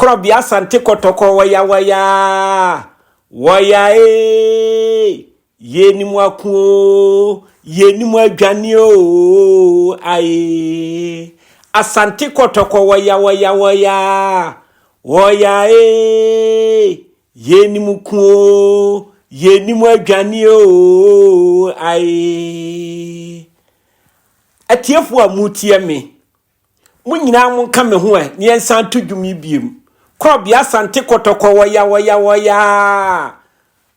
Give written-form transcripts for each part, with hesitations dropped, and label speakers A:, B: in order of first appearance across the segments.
A: Korɔbea Asante Kɔtɔkɔ wɔya wɔya wɔya ee yɛnim ako oo yɛnim adwane oo ae Asante Kɔtɔkɔ wɔya wɔya wɔya wɔya ee yɛnim ko oo yɛnim adwane oo ae Atiefoɔ a motie me Mo nyinaa monka me ho ɛ na yɛnsan to dwom yi biom. Korɔbea Asante Kɔtɔkɔ wɔya wɔya wɔya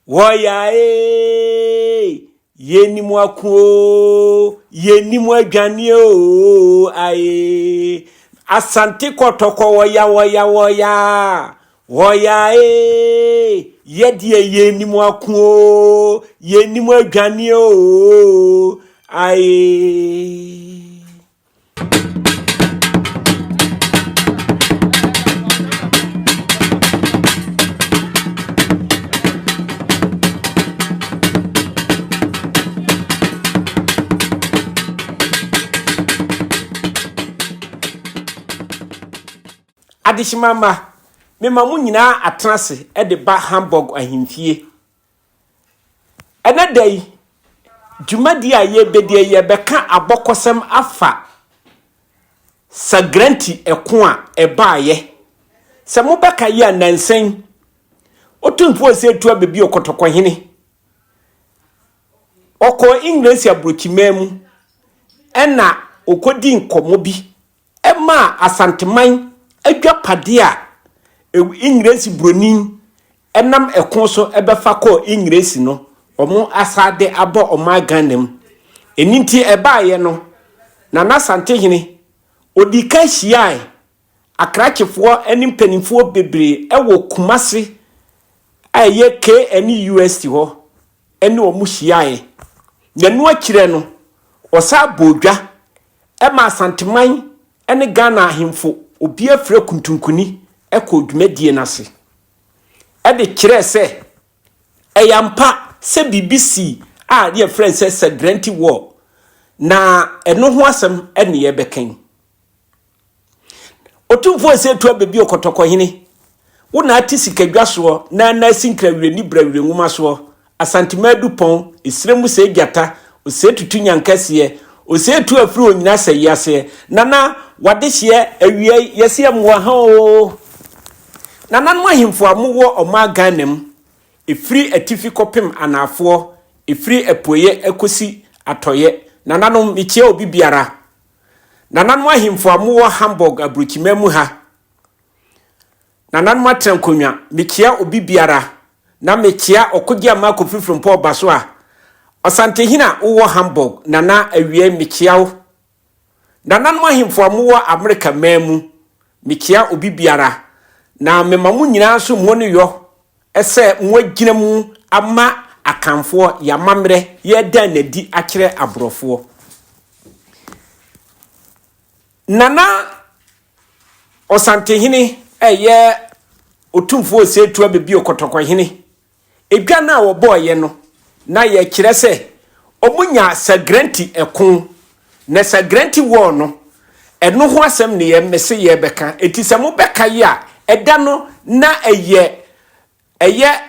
A: wɔya ee yɛnim ako oo yɛnim adwane oo ae Asante Kɔtɔkɔ wɔya wɔya wɔya wɔya ee yɛdeɛ yɛnim ako oo yɛnim adwane oo ae. Adehyema mma, mema mo nyinaa atena ase de ba Hamburg ahemfie. Ɛnnɛ da yi, dwumadi a yɛrebɛdi yi, yɛrebɛka abɔkɔsɛm afa Sagranti ɛko a ɛbaeɛ. Sɛ mobɛka yi a, nnansa yi, Otumfoɔ Osei Tuah Bebio Kɔtɔkɔhene, ɔkɔɔ Engiresi aburokyiman mu ɛna ɔkɔdii nkɔmmɔ bi ɛmaa Asanteman adwapadeɛ a Engiresi buroni Ɛnam ɛko so bɛfa kɔɔ Engiresi no, wɔn asan de abɔ ɔman Ghana mu. Ɛno nti ɛbaeɛ no, Nana Asantehene, ɔdii kan hyiae akrakyefoɔ ne mpanimfoɔ bebree wɔ Kumasi a ɛyɛ KNUST hɔ ne wɔn hyiaeɛ. Na ɛno akyirɛ no, ɔsan bɔɔ dwa ma Asanteman ne Ghana ahemfo obiara fira kuntunkuni kɔɔ dwumadie no ase de kyerɛɛ sɛ ɛyɛ ampa sɛ biribi sii a yɛfrɛ no sɛ Sagrenti War, na ɛno ho asɛm ne yɛrebɛka yi. Otumfoɔ Osei Tuah Bebio Kɔtɔkɔhene, wo na ate sikadwa soɔ na na asi nkrawerɛ ni brawerɛ nwoma soɔ, Asantema Adupɔn, esrɛ mu sɛe gyata, osɛe tutu nyankaseɛ, osɛe tu afiri onyina sɛe aseɛ, Nana wadehyeɛ awia yi yɛse yɛmmoa ha oo. Nananom ahemfo a mowɔ ɔman Ghana mu, ɛfiri atifi kɔpem anaafoɔ, ɛfiri apueɛ kɔsi atɔeɛ, nananom mekyia obi biara. Nananom ahemfo a mowɔ Hamburg aburokyiman mu ha, Nananom atena nkonnwa, mekyea obi biara, na mekyea Ɔkogye Amaa Kofi Frimpong Ɔbasoa, Ɔsantehene a wowɔ Hamburg, Nana awiei mekyea wo. Nananom ahemfo a mowɔ Amerika man mu, mekyea obi biara, na mema mo nyinaa nso mo ne yɔ sɛ moagyina mu ama Akanfoɔ, yɛn amammerɛ, yɛreda no adi akyerɛ aborɔfoɔ. Nana Ɔsantehene ɛyɛ Otumfoɔ Osei Tuah Bebio Kɔtɔkɔhene. Edwa no a wɔbɔeɛ no, na yɛkyerɛ sɛ wɔnyaa Sagrenti ɛko. Na Sagrenti War no, ɛno ho asɛm ne yɛ mese yɛrebɛka. Enti sɛ mobɛkae a, ɛda no na ɛyɛ ɛyɛ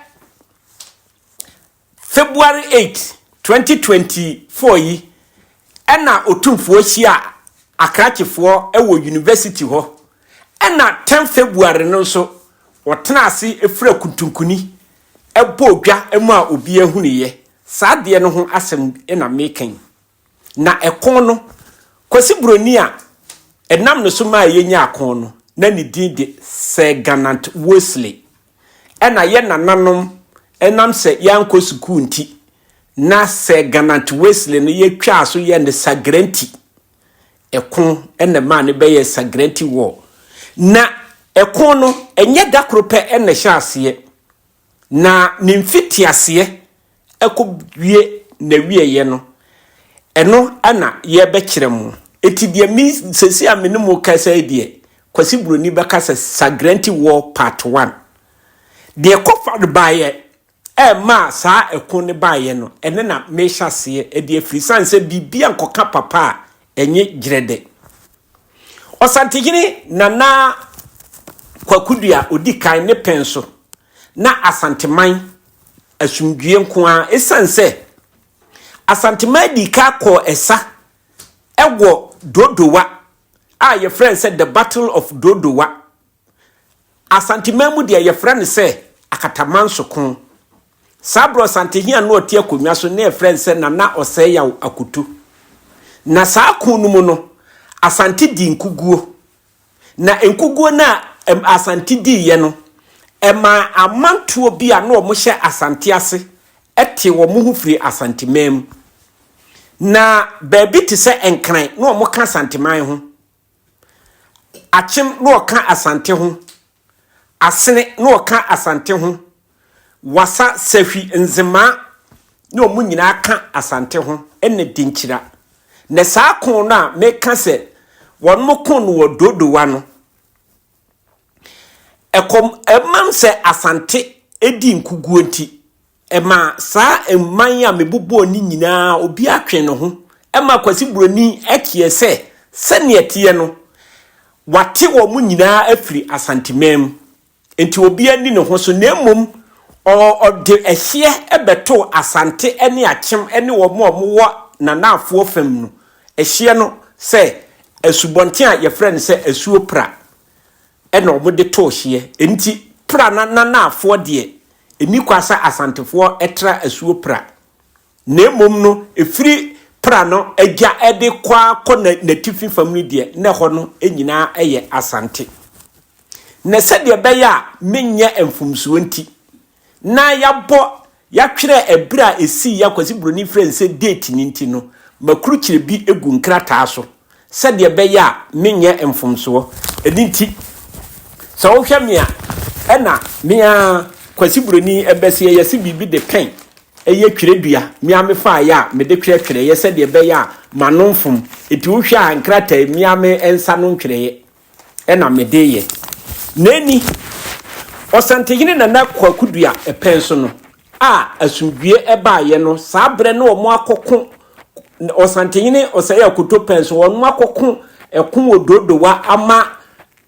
A: February 8, 2024 yi ɛna Otumfoɔ hyiaa akrakyefoɔ wɔ University hɔ. Ɛna 10 February no nso, wɔtenaa ase fira kuntunkuni bɔɔ dwa maa obiara hunuiɛ. Saa adeɛ no ho asɛm na meka yi. Na ɛko no, Kwasi Broni a ɛnam ne so maa yɛnyaa ko no, na ne din de Sir Gannant Wolseley. Ɛna yɛn nananom, ɛnam sɛ yɛankɔ sukuu nti, na Sir Gannant Wolseley no yɛtwaa so yɛɛ no Sagrenti. Ɛko na ɛmaa no bɛyɛɛ Sagrenti War. Na ɛko no, ɛnyɛ da koro pɛ na ɛhyɛɛ aseɛ. Na ne mfitiaseɛ kɔwie n'awieeɛ no, ɛno na yɛrebɛkyerɛ mo. Enti deɛ me seesei a me ne mo rekasa yi deɛ, Kwasi Buroni bɛka sɛ Sagrenti War Part 1. Deɛ ɛkɔfa no baeɛ ɛmaa saa ɛko no baeɛ no, ɛno na merehyɛ aseɛ de afiri. Sane sɛ biribi ankɔka papa a, ɛnye gyerɛdɛ. Ɔsantehene Nana Kwaku. Kwaku Dua ɔdi kan ne pɛn so na Asanteman asomdwie nko ara ɛsiane sɛ Asanteman dii ka kɔɔ ɛsa ɛwɔ Dodowa a yɛfrɛ no sɛ The Battle of Dodowa. Asanteman mu deɛ yɛfrɛ no sɛ Akatamanso ko. Saa berɛ Ɔsantehene a na ɔte akonnwa so na yɛfrɛ no sɛ Nana Ɔsɛeyaw Akoto. Na saa ko no mu no, Asante dii nkuguo. Na nkuguo no a Asante diiɛ no, ɛmaa amantoɔ bi a na wɔhyɛ Asante ase tee wɔn ho firii Asanteman mu. Na baabi te sɛ Nkran na wɔka Asanteman ho. Akyem na wɔka Asante ho. Asene na wɔka Asante ho. Wassa, Sahwi, Nzemaa ne wɔn nyinaa ka Asante ho ne Denkyira. Na saa ko no a meka sɛ wɔn ko no wɔ Dodowa no, ɛkɔm ɛmam sɛ Asante di nkuguo nti, ɛmaa saa mman a mebobɔɔ ne nyinaa obiara twee ne ho ma Kwasi Buroni kyeɛ sɛ sɛdeɛ ɛteɛ no, wate wɔn nyinaa afiri Asanteman mu. Enti obiara nni ne ho so, na mmom ɔde ɛhyeɛ bɛtoo Asante ne Akyem ne wɔn a wɔwɔ Nanaafoɔ fam no ɛhyeɛ no sɛ asubɔnten a yɛfrɛ no sɛ Asuo Pra na wɔde too hyeɛ. Enti Pra na Nanaafoɔ deɛ, ɛnni kwa sɛ Asantefoɔ tra Asuo Pra. Na mmom no, ɛfiri Pra no agya de kɔ ara kɔ n'atifi fam no deɛ, na ɛhɔ no nyinaa yɛ Asante. Na sɛdeɛ ɛbɛyɛ a menyɛ mfomsoɔ nti, na yɛabɔ, yɛatwerɛ ɛberɛ a ɛsiiɛ a Kwasi Buroni frɛ no sɛ date no nti no, makurukyire bi gu nkrataa so sɛdeɛ ɛbɛyɛ a menyɛ mfomsoɔ. Ɛno nti, sɛ wohwɛ me a, ɛna me ara Kwasi Buroni ɛbɛseɛ yɛse biribi de pɛn ɛyɛ twerɛdua, me ara mefaeɛ a mede twerɛtwerɛeɛ sɛdeɛ ɛbɛyɛ a m'ano mfom. Nti wohwɛ a nkrataa yi, me ara me nsa no ntwerɛeɛ. na mede yɛ. Na eni, Ɔsantehene Nana Kwaku Dua pɛn so no, a asomdwie baeɛ no, saa berɛ no wɔn akɔko, Ɔsantehene Ɔsɛe Akoto pɛn so, wɔn akɔko ɛko wɔ Dodowa ama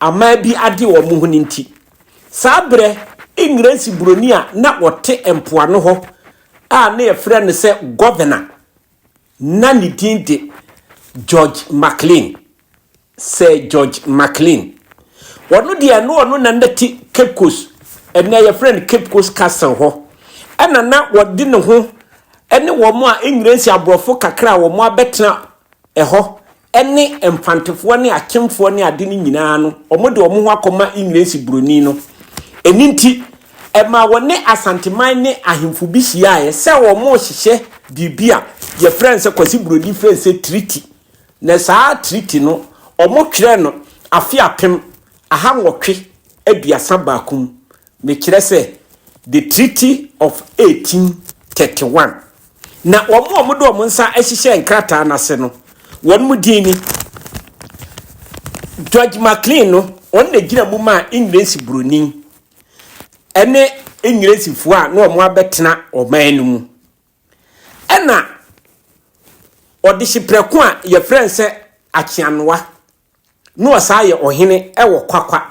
A: aman bi ade wɔn ho no nti. Saa berɛ, Engiresi buroni a na ɔte mpoano hɔ a na yɛfrɛ no sɛ Governor, na ne din de George Maclean. Sir George Maclean. Ɔno deɛ na ɔno na na te Cape Coast, ɛnɛ yɛfrɛ no Cape Coast Castle hɔ. Ɛna na wɔde ne ho ne wɔn a Engiresi aborɔfo kakra a wɔn abɛtena ɛhɔ ne Mfantefoɔ ne Akyemfoɔ ne ade no nyinaa no, wɔn de wɔn ho akɔma Engiresi buroni no. Ɛno nti, ɛmaa wɔne Asanteman ne ahemfo bi hyiaeɛ sɛ wɔrehyehyɛ biribi a yɛfrɛ no sɛ Kwasi Buroni frɛ no sɛ treaty. Na saa treaty no, wɔtwerɛɛ no afe 1831 mu, mekyerɛ sɛ, The Treaty of 1831. Na wɔn a wɔde wɔn nsa hyehyɛɛ nkrataa no ase no, wɔn din ni, George Maclean no, ɔno na gyina mu maa Engiresi Buroni ne Engiresifoɔ a na wɔabɛtena ɔman no mu. Ɛna ɔdehye prɛko a yɛfrɛ no sɛ Akyeanoa na ɔsan yɛ ɔhene wɔ Kwakwa.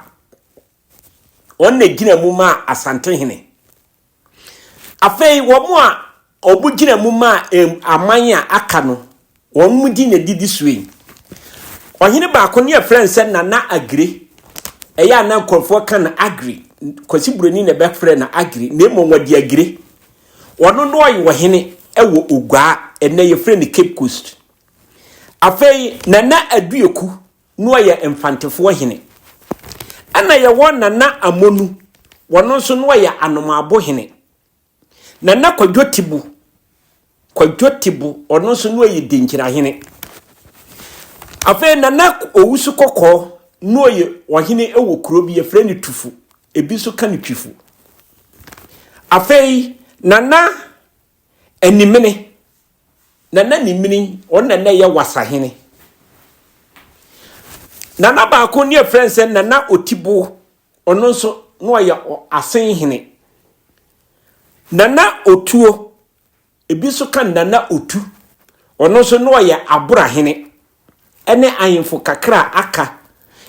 A: Ɔno na gyina mu maa Asantehene. Afei wɔn a wɔgyina mu maa aman a aka no, wɔn din na ɛdidi soɔ yi. Ɔhene baako ne yɛfrɛ no sɛ Nana Agire. Ɛyɛ a na nkurɔfoɔ ka no Agri. Kwasi Buroni na ɛbɛfrɛ no Agri, na mmom wɔde Agire. Ɔno na ɔyɛ ɔhene wɔ Oguaa, ɛnnɛ yɛfrɛ no Cape Coast. Afei Nana Adueku na ɔyɛ Mfantefoɔ hene. Ɛna yɛwɔ Nana Amonu, ɔno nso na ɔyɛ Anomaabo hene. Nana Kwadwo Tibu, Kwadwo Tibu, ɔno nso na ɔyɛ Denkyira hene. Afei Nana Owusu Kɔkɔɔ na ɔyɛ ɔhene wɔ kuro bi yɛfrɛ no Tufu. Ebi nso ka no Twifo. Afei Nana Animene, Nana Animene, ɔno na na ɛyɛ Wasahene. Nana baako ne yɛfrɛ no sɛ Nana Otibo, ɔno nso na ɔyɛ Asenhene. Nana Otuo, Ebi nso ka Nana Otu, ɔno nso na ɔyɛ Aborahene ne ahemfo kakra a aka.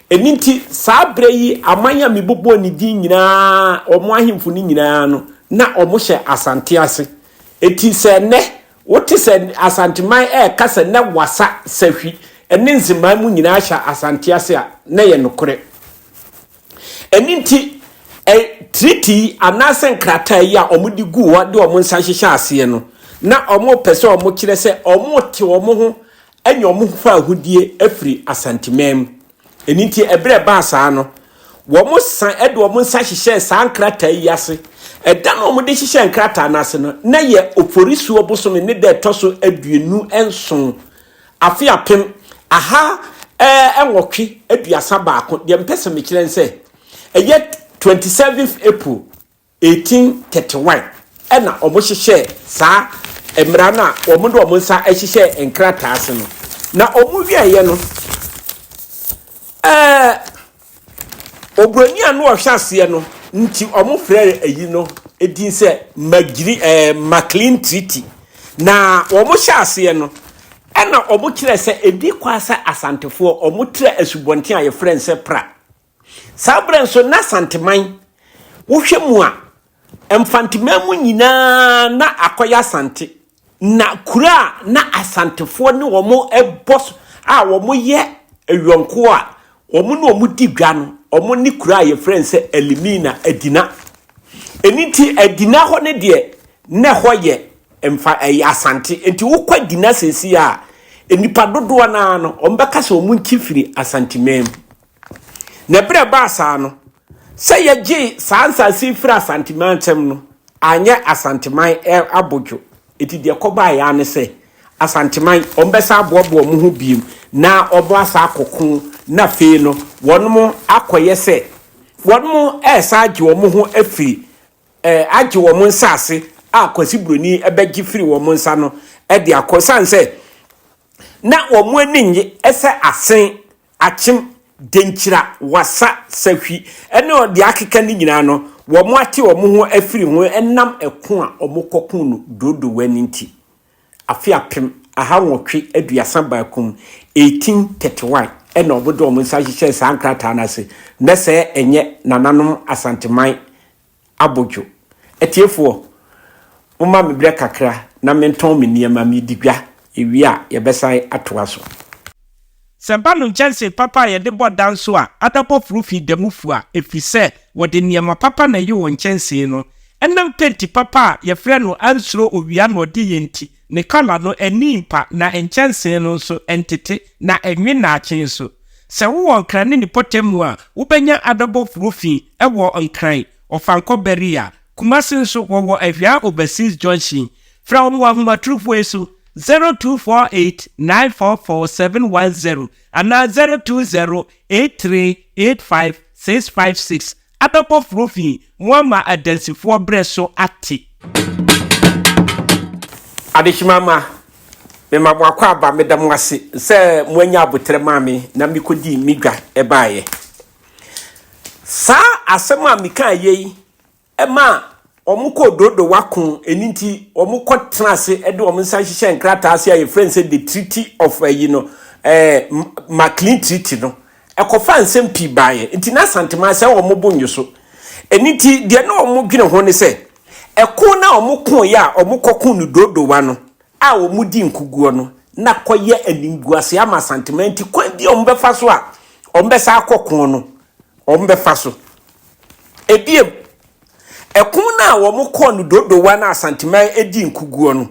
A: Ɛno nti, saa berɛ yi aman a mebobɔɔ ne din nyinaa, wɔn ahemfo no nyinaa no, na wɔhyɛ Asante ase. Enti sɛ nnɛ wote sɛ Asanteman reka sɛ na Wassa, Sahwi ne Nzeman mu nyinaa hyɛ Asante ase a, na ɛyɛ nokorɛ. Ɛno nti, ɛ, treaty yi anaasɛ nkrataa yi a wɔde guu hɔ de wɔn nsa hyehyɛ aseɛ no, na wɔpɛ sɛ wɔkyerɛ sɛ wɔrete wɔn ho anya wɔn ho fawohodie afiri Asanteman mu. Ɛno nti, ɛberɛ a ɛbaa saa no, wɔsan de wɔn nsa hyehyɛɛ saa nkrataa yi ase. Ɛda no a wɔde hyehyɛɛ nkrataa no ase no, na yɛ Oforisuo bosome ne da ɛtɔ so 27, afe 1831. Deɛ mpɛ sɛ mekyerɛ ne sɛ, ɛyɛ 27th April 1831 na wɔhyehyɛɛ saa mmara no a wɔde wɔn nsa hyehyɛɛ nkrataa ase no. Na wɔwieeɛ no, ɛɛ oburoni a na ɔhwɛ aseɛ no nti wɔfrɛɛ ayi no din sɛ Magyiri ɛɛ McLean Treaty. Na wɔhyɛ aseɛ no, ɛna wɔkyerɛ sɛ ɛdi kwa sɛ Asantefoɔ wɔtra asubɔnten a yɛfrɛ no sɛ Pra. Saa berɛ nso na Asanteman, wohwɛ mu a, Mfanteman mu nyinaa na akɔyɛ Asante. Na kuro a na Asantefoɔ ne wɔn bɔ so a wɔyɛ ayɔnkoɔ a wɔn ne wɔn di dwa no, wɔn ne kuro a yɛfrɛ no sɛ Elimina, Adina. Ɛno nti Adina hɔ no deɛ, na ɛhɔ yɛ mfa ɛyɛ Asante. Nti wokɔ Adina seesei a, nnipa dodoɔ no ara no, wɔbɛka sɛ wɔn nkyi firi Asanteman mu. Na ɛberɛ a ɛbaa saa no, sɛ yɛgyee saa nsase yi firi Asanteman nsam no, anyɛ Asanteman abodwo. Enti deɛ ɛkɔbaeɛ ara ne sɛ, Asanteman, wɔbɛsan aboaboa wɔn ho bio na wɔasan akɔko, na afei no, wɔn akɔyɛ sɛ wɔn resan agye wɔn ho afiri agye wɔn nsase a Kwasi Buroni bɛgye firi wɔn nsa no de akɔ. Ɛsiane sɛ na wɔn ani nnye sɛ asen Akyem, Denkyira, Wassa, Sahwi ne deɛ akeka no nyinaa no, wɔate wɔn ho afiri ho ɛnam ɛko a wɔkɔkoo no Dodowa no nti. Afe 1831 mu, 1831, ɛna wɔde wɔn nsa hyehyɛɛ saa nkrataa no ase, na sɛɛ ɛnyɛ nananom Asanteman abodwo. Atiefoɔ, momma me berɛ kakra na mentɔn me nneɛma, medi dwa, yɛwie a yɛbɛsan atoa so. Sɛ ɛba no nkyɛnsee papa a yɛde bɔ da nso a, adabɔforo fi da mu fua, ɛfiri sɛ wɔde nneɛma papa na ɛyɛ wɔn nkyɛnsee no. Ɛnam penti papa a yɛfrɛ no ansuro owia na ɔde yɛ nti, ne kɔla no ani mpa na nkyɛnsee no nso ɛntete na ɛnwe nnaakye nso. Sɛ wowɔ Nkran ne ne pɔtam mu a, wobɛnya adabɔforo fi wɔ Nkran, Ɔfankɔ Barrier, Kumasi nso wɔwɔ Ahwia Overseas Junction. Frɛ wɔn wɔ ahomatorofoɔ yi so, 0248 944 710 anaa 020 8385 656. Adabɔforo fi, moama adansifoɔ berɛ so ate. Adehyema mma, mema mo akwaaba, meda mo ase sɛ moanya aboterɛ maa me na mekɔdii me dwa baeɛ. Saa asɛm a mekaeɛ yi maa wɔkɔɔ Dodowa ko, ɛno nti wɔkɔtena ase de wɔn nsa hyehyɛ nkrataa ase a yɛfrɛ no sɛ The Treaty of ayi no, eh, McLean Treaty no. Ɛkɔfaa nsɛm pii baeɛ, nti na Asanteman sɛ wɔn bo nnwo so. Ɛno nti deɛ na wɔdwene ho ne sɛ, ɛko no a wɔkoeɛ a wɔkɔko no Dodowa no a wɔdi nkuguo no, na kɔyɛ animguaseɛ ama Asanteman, nti kwan bi a wɔbɛfa so a wɔbɛsan akɔ ko no, wɔbɛfa so. Ebiem, ɛko no a wɔkɔɔ no Dodowa no a Asanteman dii nkuguo no,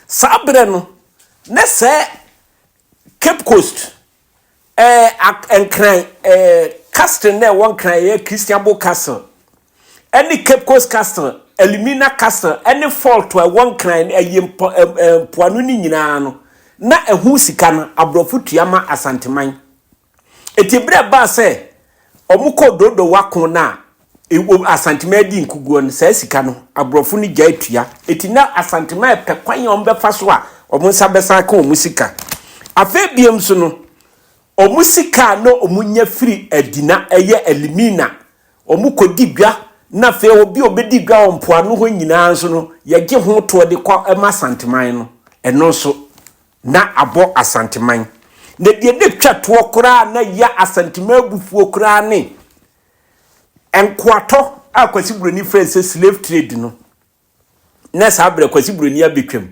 A: saa berɛ no, na sɛ Cape Coast, ɛɛ Nkran, ɛɛ Castle na ɛwɔ Nkran ɛyɛ Christianborg Castle, ɛne Cape Coast Castle, Elmina Castle, ɛne Fort a ɛwɔ Nkran ɛyɛ mpo ɛɛ mpoano no nyinaa no, na ɛho sika no aborɔfo tua ma Asanteman. Eti bere a ɛbaa sɛ wɔkɔɔ Dodowa ko no a Asanteman adi nkuguo no, saa sika no, aborɔfo no gyae tua. Eti na Asanteman repɛ kwan a wɔbɛfa so a wɔn nsa bɛsan aka wɔn sika. Afei biom nso no, wɔn sika a na wɔnya firi Adina, ɛyɛ Elimina, wɔkɔdi dwa, na afei obi a ɔbɛdi dwa wɔ mpoano hɔ nyinaa nso no, yɛgye ho toɔ de kɔ ma Asanteman no. Ɛno nso, na abɔ Asanteman. Na deɛ na ɛtwa toɔ koraa na ɛyɛ Asanteman abufuo koraa ne nkoatɔ a Kwasi Buroni frɛ no sɛ slave trade no. Na saa berɛ Kwasi Buroni abɛtwam.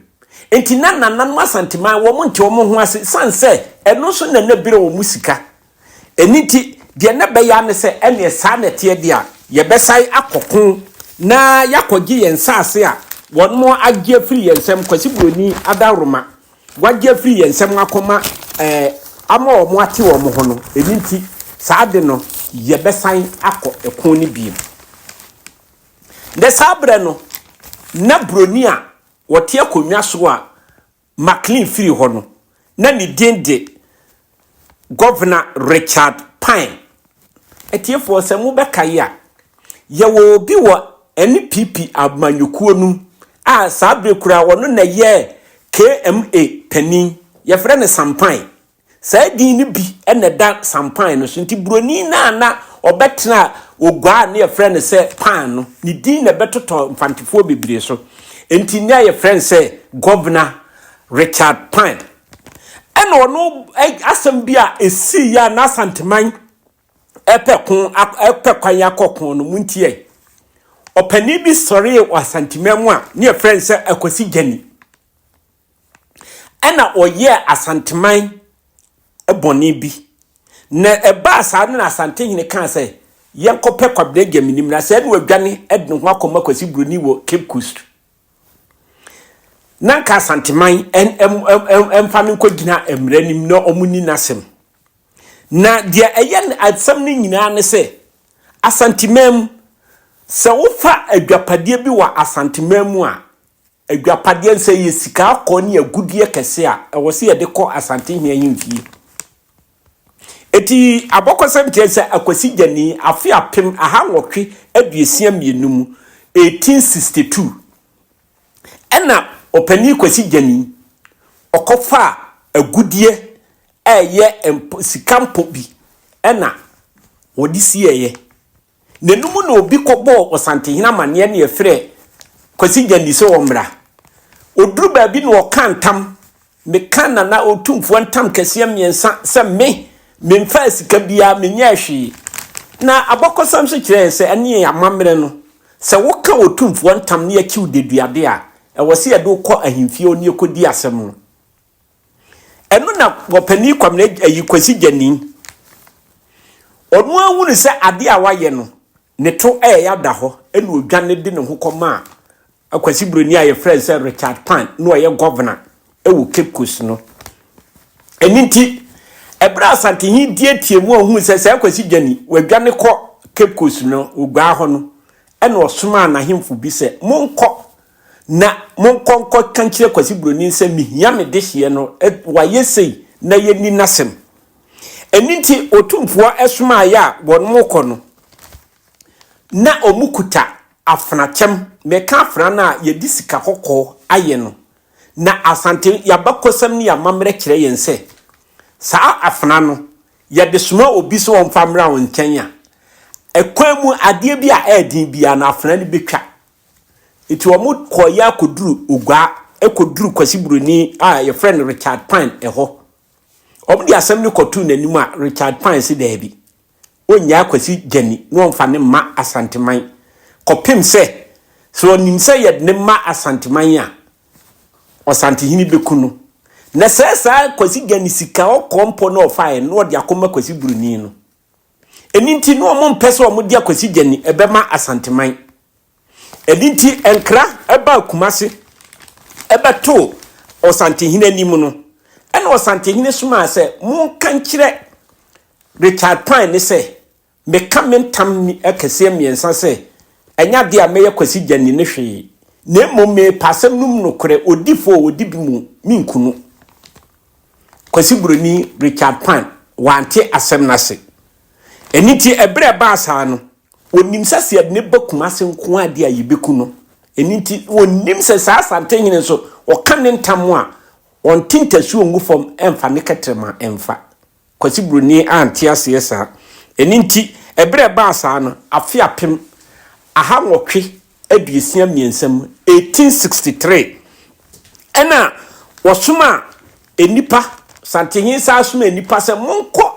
A: Nti na nananom Asanteman wɔn nte wɔn ho ase sane sɛ ɛno nso na na ɛbrɛ wɔn sika. Ɛno nti deɛ na ɛbɛyɛ ara ne sɛ ɛneɛ saa na ɛteɛ deɛ a yɛbɛsan akɔko na yɛakɔgye yɛn nsaase a wɔn agye afiri yɛn nsam, Kwasi Buroni adaworoma wɔagye afiri yɛn nsam akɔma ɛɛ ama wɔn ate wɔn ho no. Ɛno nti saa ade no yɛbɛsan akɔ ɛko no bio. Na saa berɛ no, na buroni a ɔte akonnwa so a McLean firi hɔ no, na ne din de Governor Richard Pine. Atiefoɔ, sɛ mobɛkae a, yɛwɔ obi wɔ NPP amanyɔkuo no mu a saa berɛ koraa ɔno na ɛyɛɛ KMA panin. Yɛfrɛ no Sam Pine. Saa din no bi na ɛda sampan no so. Nti buroni no a na ɔbɛtena oguaa a na yɛfrɛ no sɛ pan no, ne din na ɛbɛtotɔ Mfantefoɔ bebree so. Nti na yɛfrɛ no sɛ Governor Richard Pan. Ɛna ɔno asɛm bi a ɛsiiɛ a na Asanteman ɛpɛ ko ɛpɛ kwan akɔ ko no, montie. Ɔpanin bi sɔree wɔ Asanteman mu a na yɛfrɛ no sɛ Akwasi Gyani. Ɛna ɔyɛɛ Asanteman bɔne bi. Na ɛbaa saa no na Asantehene kaa sɛ, yɛnkɔpɛ Kwabena Gyamini mmra. Sɛɛ na wadwane de ne ho akɔma Kwasi Buroni wɔ Cape Coast. Na nka Asanteman mfa no nkɔgyina mmara anim na wɔnni n'asɛm. Na deɛ ɛyɛ asɛm no nyinaa ne sɛ, Asanteman mu, sɛ wofa adwapadeɛ bi wɔ Asanteman mu a, Adwapadeɛ nsɛ yɛ sika akɔ ne agudeɛ kɛse a ɛwɔ sɛ yɛde kɔ Asante Hene ahemfie. Eti abɔkɔsɛm kyerɛ sɛ Akwasi Gyani afe 1862 mu, 1862, ɛna Ɔpanin Kwasi Gyani ɔkɔfaa agudeɛ a ɛyɛ sika mpɔ bi ɛna wɔde sieeɛ. N'anom na obi kɔbɔɔ Ɔsantehene amanneɛ na yɛfrɛɛ Kwasi Gyandi sɛ ɔmmra. Ɔduru baabi na ɔka ntam, Meka Nana Otumfoɔ ntam kɛseɛ mmiɛnsa sɛ me, memfaa sika biara, menyɛɛ hwee. Na abakɔsɛm nso kyerɛ yɛn sɛ ɛne yɛn amammerɛ no, sɛ woka Otumfoɔ ntam na yɛkye wo deduade a, ɛwɔ sɛ yɛde wo kɔ ahemfie hɔ na yɛkɔdi asɛm no. Ɛno na wɔpanin Kwamina ayi Kwasi Gyani. Ɔno ara hunu sɛ adeɛ a wayɛ no, ne to ɛyɛ ada hɔ, ɛna ɔdwane de ne ho kɔmaa Kwasi Buroni a yɛfrɛ no sɛ Richard Pan na ɔyɛ gɔvena wɔ Cape Coast no. Ɛno nti, ɛberɛ a Asantehene tietie mu a ɔhunu sɛ saa Kwasi Gyani wadwane kɔ Cape Coast no, ɔguaa hɔ no, ɛna ɔsomaa n'ahemfo bi sɛ, monkɔ Na monkɔ nkɔka nkyerɛ Kwasi Buroni sɛ mehia me dehyeɛ no, wayɛ sei na yɛnni n'asɛm. Ɛno nti Otumfoɔ somaeɛ a wɔn kɔ no, na wɔkuta afenakyɛm, meka afena no a yɛde sika kɔkɔɔ ayɛ no. Na Asante yɛabakɔsɛm ne yɛamammerɛ kyerɛ yɛn sɛ saa afena no, yɛde soma obi sɛ ɔmfa mmra wo nkyɛn a, ɛkwan mu adeɛ bi a ɛyɛ den biara no afena no bɛtwa. Nti wɔn kɔeɛ akɔduru Oguaa, kɔduru Kwasi Buroni a yɛfrɛ no Richard Pine hɔ. Wɔn de asɛm no kɔtoo n'anim a Richard Pine se daabi, ɔnnyaa Kwasi Gyani na ɔmfa no mma Asanteman kɔpem sɛ, sɛ ɔnim sɛ yɛde no ma Asanteman a, Ɔsantehene bɛku no. Na sɛ saa Kwasi Gyani sika ɔkɔɔ mpɔ na ɔfaeɛ no na ɔde akɔma Kwasi Buroni no. Ɛno nti na wɔn mpɛ sɛ wɔn de Akwasi Gyani ɛbɛma Asanteman. Ɛno nti nkra ɛbaa Kumase ɛbɛtoo Ɔsantehene anim no, ɛna Ɔsantehene somaa sɛ monka nkyerɛ Richard Pine ne sɛ meka me ntam akɛseɛ mmiɛnsa sɛ ɛnyɛ adeɛ a mɛyɛ Kwasi Gyani ne hwee, na mmom merepa asɛm no mu nokorɛ, ɔdi fɔ o, ɔdi bi mu, menku no. Kwasi Buroni Richard Pan wante asɛm no ase. Ɛno nti ɛberɛ a ɛbaa saa no, ɔnim sɛ sɛ yɛde no ba Kumase nko ara deɛ a yɛbɛku no. Ɛno nti ɔnim sɛ saa Asantehene nso ɔka ne ntam a, ɔnte ntasuo ngu fam mfa ne kɛtrɛma mfa. Kwasi Broni ante aseɛ saa. Ɛno nti, ɛberɛ a ɛbaa saa no, afe 1863 mu, 1863, ɛna wɔsomaa nnipa Santehene san somaa nnipa sɛ, Monkɔ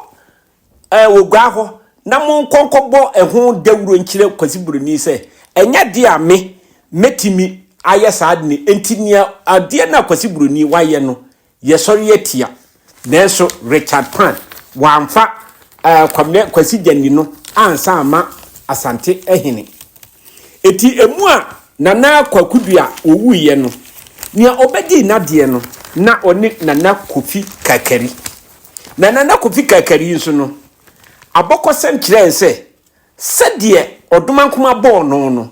A: eh, Oguaa hɔ na monkɔ nkɔbɔ ɛho dawuro nkyerɛ Kwasi Buroni sɛ, ɛnyɛ adeɛ a me, mɛtumi ayɛ saa ade no, enti nea adeɛ no a Kwasi Buroni wayɛ no, yɛsɔre atia. Nanso Richard Pan wamfa eh, Kwabena Kwasi Gyani no ansa amma Asante hene. Enti emu a Nana Kwaku Dua owuiɛ no, nea ɔbɛdii n'adeɛ no na ɔne Nana Kofi Kakari. Na Nana Kofi Kakari yi nso no, abɔkɔsɛm kyerɛ yɛn sɛ, sɛdeɛ Ɔdomankoma bɔɔ no no,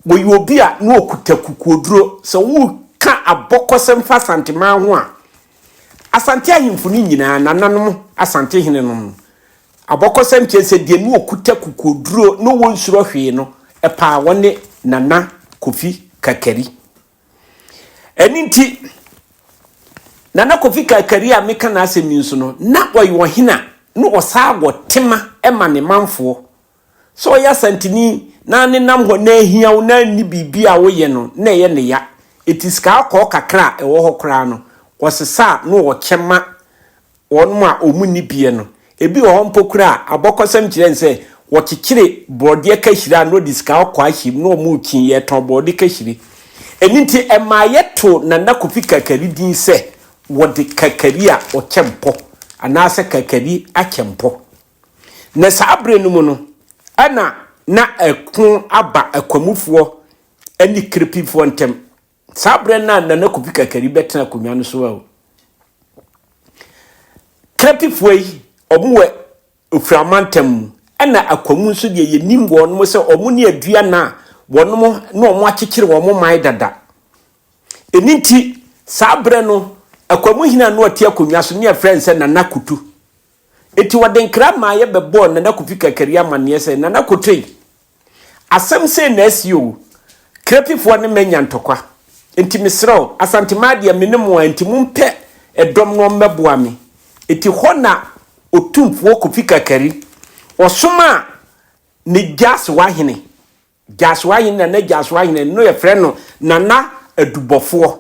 A: ɔyɛ obi a na ɔkuta kukuoduro. Sɛ woreka abɔkɔsɛm fa Asanteman ho a, Asante ahemfo no nyinaa, nananom Asante henenom no, abɔkɔsɛm kyerɛ sɛ deɛ na ɔkuta kukuoduro na ɔnsuro hwee no paa, ɔne Nana Kofi Kakari. Ɛno nti, Nana Kofi Kakari a meka n'asɛm yi nso no, na ɔyɛ ɔhene a na ɔsaa wɔ tema ma ne manfoɔ. Sɛ ɔyɛ Asanteni na ne nam hɔ na ahia wo na nni biribi a woyɛ no, na ɛyɛ ne ya. Enti sika kɔɔ kakra a ɛwɔ hɔ koraa no, ɔsesa a na ɔkyɛ ma Wɔn a wɔnni bie no, ebi wɔ hɔ mpo koraa a, abɔkɔsɛm kyerɛ no sɛ wɔkyekyere borɔdeɛ kahyire a na wɔde sika kɔkɔɔ ahyɛ mu na wɔrekyin, yɛtɔn borɔde kahyire. Ɛno nti, ɛmaa yɛtoo Nana Kofi Kakari din sɛ wɔde Kakari a ɔkyɛ mpɔ anaasɛ Kakari akyɛ mpɔ. Na saa berɛ no mu no, ɛna na ɛko aba Akwamufoɔ ne Krepifoɔ ntam. Saa berɛ no a Nana Kofi Kakari bɛtena akonnwa no so a Krapifoɔ yi, wɔn wɔ Ofura mantam mu, ɛna Akwamu nso deɛ yɛnim wɔn sɛ wɔn ne Aduana a wɔn ne wɔn akyekyere wɔn man dada. Ɛno nti, saa berɛ no, Akwamu hene a na ɔte akonnwa so ne yɛfrɛ no sɛ Nana Kutu. Enti wɔde nkra maa yɛbɛbɔɔ Nana Kofi Kakari amanneɛ sɛ, Nana Kotoi, Asɛm sei na asi o, Krepifoɔ ne manya ntɔkwa, enti mesrɛ wo, Asanteman deɛ me ne mo a, enti mompɛ ɛdɔm no ɔmmɛboa me. Enti hɔ na Otumfoɔ Kofi Kakari, ɔsomaa ne Gyasewa hene, Gyasewa hene, Nana Gyasewa hene, no yɛfrɛ no Nana Adubɔfoɔ,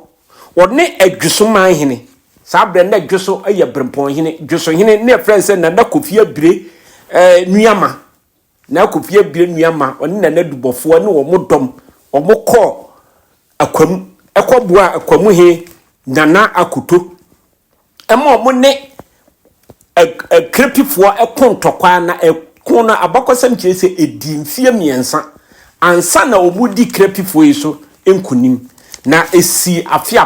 A: ɔne Adwoso man hene, saa berɛ no na Dwoso yɛ Berempɔn hene, Dwoso hene ne yɛfrɛ no sɛ Nana Kofi Abire eh, Nuama. Nana Kofi Abire Nuamah, ɔne Nana Dubɔfoɔ ne wɔn dɔm, wɔn kɔɔ Akwam kɔ boaa Akwamu he Nana Akoto ma wɔn ne Akrepifoɔ ko ntɔkwa na ɛko no abakɔsɛm kyerɛ sɛ ɛdii mfeɛ mmiɛnsa ansa na wɔredi Krepifoɔ yi so nkonim na ɛsii afe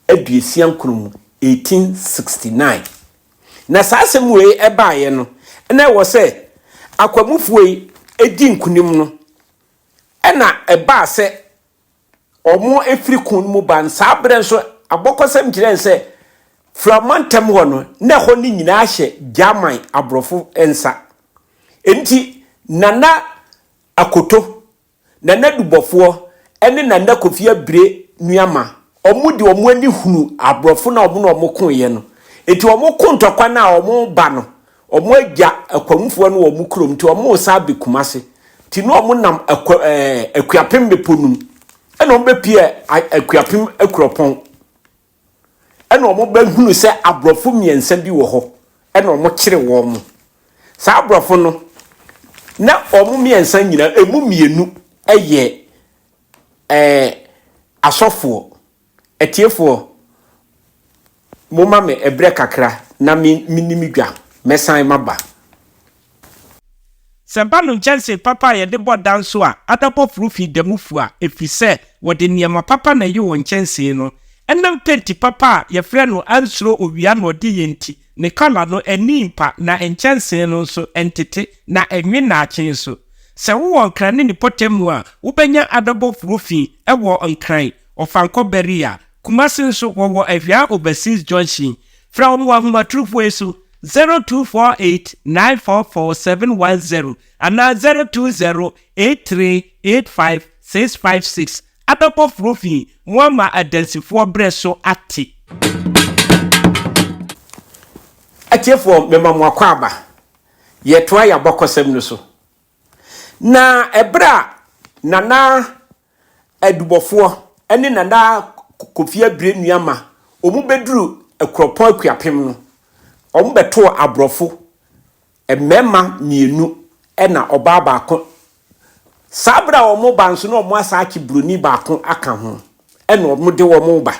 A: 1869 mu, 1869. Na saa asɛm wei baeɛ no, na ɛwɔ sɛ Akwamufoɔ yi di nkunim no, ɛna ɛbaa sɛ wɔfiri ko no mu ba no, saa berɛ nso abɔkɔsɛm kyerɛ no sɛ Fura mantam hɔ no, na ɛhɔ no nyinaa hyɛ German aborɔfo nsa. Enti Nana Akoto Nana Dubɔfoɔ ne Nana Kofi Abire Nuamah, wɔn de wɔn ani hunu aborɔfo no a wɔn ne wɔn koeɛ no. Enti wɔn ko ntɔkwa no a wɔn reba no, wɔn agya Akwamufoɔ no wɔ wɔn kurom, nti wɔn resan abɛ Kumase. Nti na wɔn nam Akwa, ɛɛ, Akuapem bepɔ no mu, ɛna wɔn bɛpie Akuapem Akuropɔn. Ɛna wɔbɛhunu sɛ aborɔfo mmiɛnsa bi wɔ hɔ, ɛna wɔkyere wɔn. Saa aborɔfo no, na wɔn mmiɛnsa nyinaa, emu mmienu yɛ ɛɛ asɔfoɔ. Atiefoɔ, momma me ɛberɛ kakra na me menni me dwa, mɛsan maba.
B: Sɛ ɛba no nkyɛnsee papa a yɛde bɔ da nso a, adabɔforo fi da mu fua, efisɛ wɔde nneɛma papa na ɛyɛ wɔn nkyɛnsee no. Ɛnam penti papa a yɛfrɛ no ansuro owia na ɔde yɛ nti, ne kɔla no ani mpa na nkyɛnsee no nso ɛntete na ɛnwe nnaakye nso. Sɛ wowɔ Nkran ne ne pɔtam mu a, wobɛnya adabɔforo fi wɔ Nkran, Ɔfankɔ Barrier, Kumasi nso wɔwɔ Ahwia Overseas Junction. Frɛ wɔn wɔ ahomatorofo yi so, 0248 944 710 anaa 020 8385 656. Abɛbɔ fi mo ama adansifoɔ berɛ so ate.
A: Atiefoɔ, mema mo akwaaba. Yɛtoa yɛn abakɔsɛm no so. Na ɛberɛ a Nana Adubɔfoɔ ne Nana Kofi Abire Nuamah wɔn bɛduru. Akuropɔn Akuapem no, wɔbɛtoo aborɔfo mmarima mmienu ɛna ɔbaa baako. Saa berɛ a wɔreba nso na wɔasan akye buroni baako aka ho ɛna wɔde wɔn reba.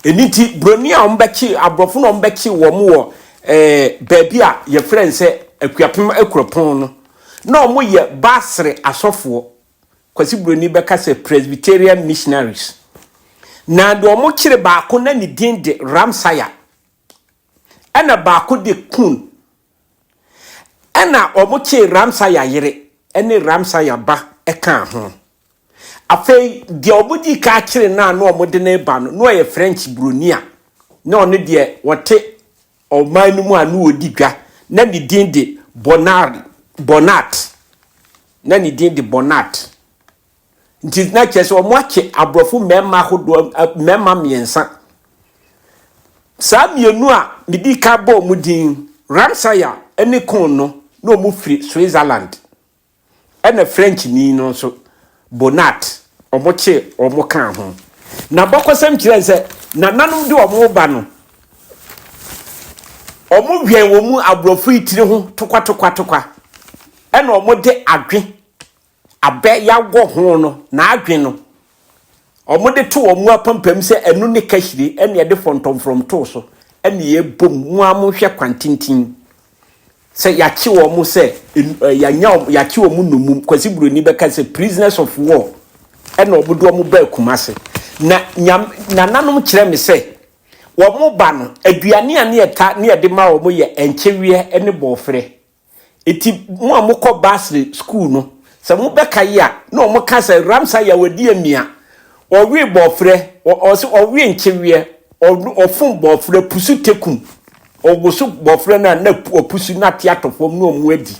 A: Ɛno nti buroni a wɔbɛkye aborɔfo na wɔbɛkye wɔn wɔ ɛɛ baabi a yɛfrɛ no sɛ Akuapem Akuropɔn no, na wɔyɛ Baasere asɔfoɔ. Kwasi Buroni bɛka sɛ Presbyterian Missionaries. Na deɛ wɔkyere baako na ne din de Ramsaya, ɛna baako de Kun. Ɛna wɔkyee Ramsaya yere ne Ramsaya ba kaa ho. Afei deɛ wɔdii ka kyere no a na wɔde no reba no, na ɔyɛ French buroni a na ɔno deɛ ɔte ɔman no mu a na ɔdi dwa, na ne din de Bonnard, Bonnat. Na ne din de Bonnat. Nti na kyerɛ sɛ wɔakye aborɔfo mmarima ahodoɔ, mmarima mmiɛnsa. Saa mmienu a medi ka bɔɔ wɔn din, Ramsaya ne Kohn no, na wɔfiri Switzerland. Ɛna Frenchni no nso, Bonat, wɔkyee wɔn kaa ho. Na abakɔsɛm kyerɛ sɛ nananom de wɔn reba no, wɔwɛn wɔn mu aborɔfo yi tiri ho tokwatokwatokwa, ɛna wɔde adwe, abɛ yɛawɔ ho no, n'adwe no, wɔde to wɔn apampam sɛ ɛno ne kahyire, ɛna yɛde fɔntɔmfrɔm too so, ɛna yɛbom, mo ara monhwɛ kwan tenten. Sɛ yɛakye wɔn sɛ yɛanya wɔn, yɛakye wɔn nnommum, Kwasi Buroni bɛka sɛ prisoners of war, ɛna wɔde wɔn baa Kumasi. Na nyam, nananom kyerɛ me sɛ wɔn ba no, aduane a ne yɛta ne yɛde ma wɔn yɛ nkyeweɛ ne bɔɔferɛ. Eti mo a mokɔ Basle school no, sɛ mobɛkae a, na wɔka sɛ Ramsay a wadi amia, ɔwe bɔɔferɛ, ɔse ɔwe nkyeweɛ, ɔfom bɔɔferɛ, pusu tekum, ɔwoso bɔɔferɛ no a na ɔpusu na ate atɔ fam na ɔmo adi.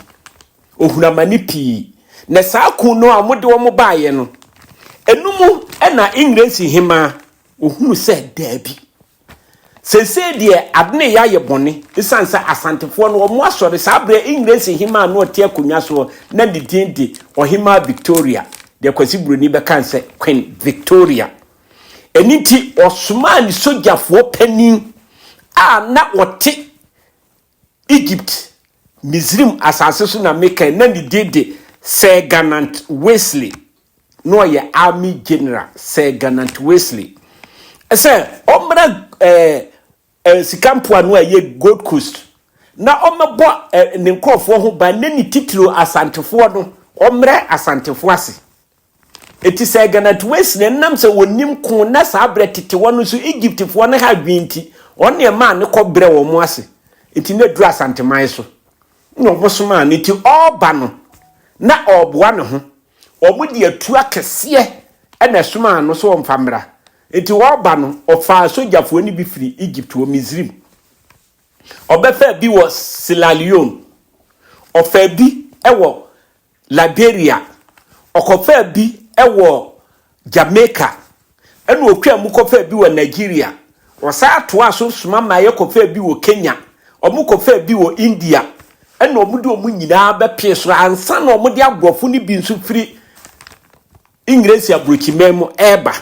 A: Ohunu amane pii. Na saa ko no a wɔde wɔn baeɛ no, ɛno mu na Engiresi hemaa ohunu sɛ daabi. Seesei deɛ ade no reyɛ ayɛ bɔne esiane sɛ Asantefoɔ no wɔn asɔre saa berɛ Engiresi hemaa a na ɔte akonnwa soɔ na ne din de Ɔhemaa Victoria, deɛ Kwasi Buroni bɛka no sɛ Queen Victoria. Ɛno nti ɔsomaa ne sogyafoɔ panin a na ɔte Egypt, Misrim asase so na meka yi, na ne din de Sir Gannant Wesley. Na ɔyɛ Army General, Sir Gannant Wesley. Sɛ ɔmmra ɛɛ eh, sika mpoano a ɛyɛ Gold Coast na ɔmmɛbɔ eh, ne nkurɔfoɔ ho ban ne ne titiriw Asantefoɔ no, ɔmmrɛ Asantefoɔ ase. Enti sɛ Ganatuesi no ɛnam sɛ wɔnnim ko na saa berɛ tete hɔ no nso Egyptfoɔ no ha adwene nti, wɔn na ɛmaa no kɔ brɛ wɔn ase. Enti na ɛduru Asanteman so na wɔsomaa no. Enti ɔreba no na ɔreboa ne ho. Wɔde atuo akɛseɛ na ɛsomaa no sɛ ɔmfa mmra. Enti ɔreba no, ɔfaa sogyafoɔ no bi firi Egypt wɔ Misrim. Ɔbɛfaa bi wɔ Sierra Leone. Ɔfaa bi wɔ Liberia, ɔkɔfaa bi wɔ Jamaica, ɛna ɔtwaa mu kɔfaa bi wɔ Nigeria. Ɔsan toaa so soma ma yɛkɔfaa bi wɔ Kenya, wɔkɔfaa bi wɔ India, ɛna wɔde wɔn nyinaa bɛpee so ansa na wɔde aborɔfo no bi nso firi Engiresi aburokyiman mu reba.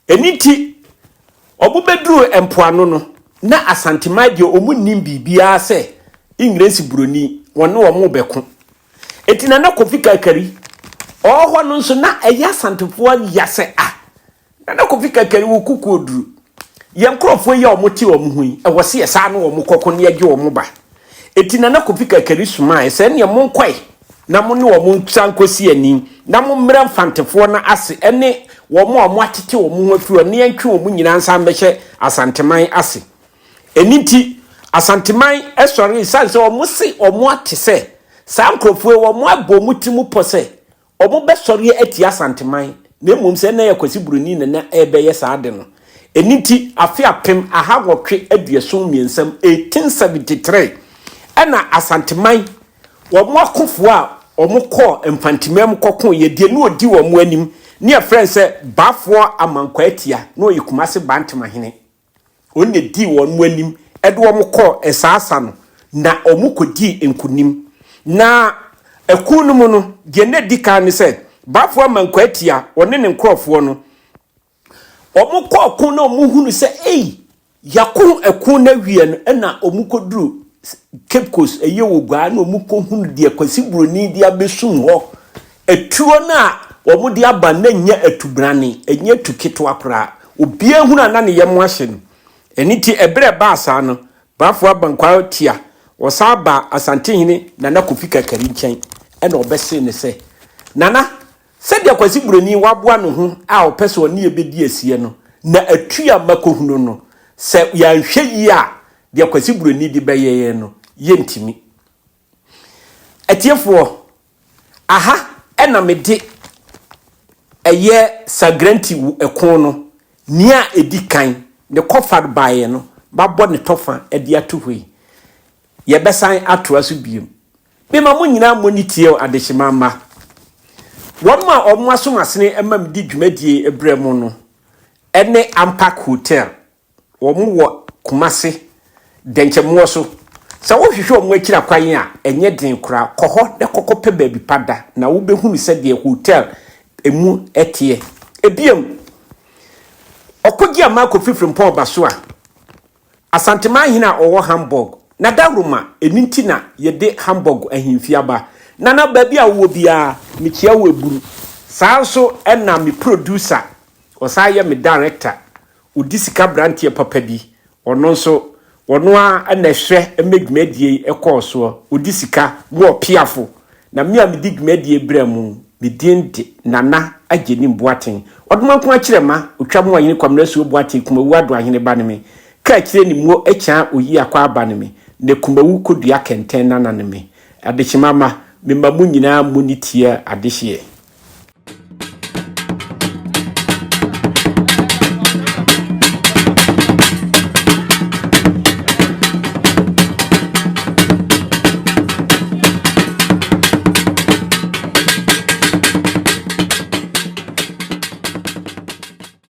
A: Ɛno nti, wɔbɛduruu mpoano no, na Asanteman deɛ wɔn nnim biribiara sɛ Engiresi buroni, wɔne wɔn rebɛko. Enti Nana Kofi Kakari, ɔwɔ hɔ no nso na ɛyɛ Asantefoɔ ya sɛ, ah, Nana Kofi Kakari wo kukuo duru. Yɛn nkurɔfoɔ yi a wɔte wɔn ho yi, ɛwɔ sɛ yɛsan ne wɔn kɔko na yɛgye wɔn ba. Enti Nana Kofi Kakari somaeɛ sɛ, ɛnneɛ monkɔe na mo ne wɔn nsan nkɔsi ani, na mommrɛ Mfantefoɔ no ase ne wɔn a wɔatete wɔn ho afiri hɔ, na yɛntwe wɔn nyinaa nsan mmɛhyɛ Asanteman ase. Ɛno nti, Asanteman sɔree ɛsiane sɛ wɔse wɔate sɛ saa nkurɔfoɔ yi wɔabɔ wɔn tirim pɔ sɛ Wɔbɛsɔre atia Asanteman, na mmom sɛ na ɛyɛ Kwasi Broni na na ɛrebɛyɛ saa ade no. Ɛno nti, afe 1873 mu, 1873, ɛna Asanteman, wɔn akofoɔ a wɔkɔɔ Mfanteman mu kɔkoeɛ, deɛ na ɔdi wɔn anim ne yɛfrɛ no sɛ Baafoɔ Amankwaa Atia, na ɔyɛ Kumase Bantamahene. Ɔno na ɛdii wɔn anim de wɔn kɔɔ saa sa no, na wɔkɔdii nkonim. Na akuo no mu no, deɛ na ɛdi kan ne sɛ, Bafo Amankwaa Atia, ɔne ne nkurɔfoɔ no, wɔkɔɔ ko na wɔhunu sɛ, ei, Yɛako ɛko no awie no ɛna wɔn kɔduru Cape Coast, ɛyɛ wɔ Guaa na wɔn kɔhunu deɛ Kwasi Buroni de abɛsum hɔ. Atuo no a wɔn de aba no nyɛ atubrane, ɛnyɛ atu ketewa koraa. Obiara hunu a na ne yam ahye no. Ɛno nti ɛberɛ a ɛbaa saa no, Baffour Abankwah Tia, ɔsan baa Asantehene Nana Kofi Kakari nkyɛn ɛna ɔbɛsee no sɛ, Nana, Sɛdeɛ Kwasi Broni waboa ne ho a ɔpɛ sɛ ɔne yɛ bɛdi asie no, na atua makɔhunu no, sɛ yɛanhwɛ yie a, deɛ Kwasi Broni de bɛyɛ yɛn no, yɛntumi. Atiefoɔ, aha na mede ɛyɛ Sagranti ɛko no, nea ɛdi kan, ne kɔfa baeɛ no, mabɔ ne tɔfa de ato hɔ yi. Yɛbɛsan atoa so bio. Mema mo nyinaa mo ani tie o adehyema mma. Wɔn a wɔn asom asene ma medi dwumadie brɛ mo no ne Ampak Hotel. Wɔn wɔ Kumase, Dɛnkyɛmmoɔ so. Sɛ wohwehwɛ wɔn akyiri akwan a, ɛnyɛ den koraa. Kɔ hɔ na kɔkɔpɛ baabi pa da na wobɛhunu sɛdeɛ hotel mu teɛ. Ebiom, Ɔkogye Amaa Kofi Frimpong Ɔbasoa Asanteman hene a ɔwɔ Hamburg, na dawuroma, ɛno nti na yɛde Hamburg ahemfie aba. Nana, baabi a wowɔ biara, mekyia wo aburu. Saa nso na me producer, ɔsan yɛ me director, ɔdi sika abranteɛ papa bi, ɔno nso, ɔno ara na ɛhwɛ ma dwumadie yi kɔɔ soɔ, ɔdi sika, mo ɔpeafo. Na me a medi dwumadie brɛ mo, me din de Nana Agyenim Boateng. Ɔdomankoma Kyerɛma, Otwa Mo Ɔhene Kwamina Asuo Boateng Kumawu Ado Ahene ba ne me. Ka akyire ne muo Akyaa Oyi Akwaa ba ne me. Ne Kumawu Kodua Kɛntɛn Nana ne me. Adehyema mma, mema mo nyinaa mo ni tia adehyeɛ.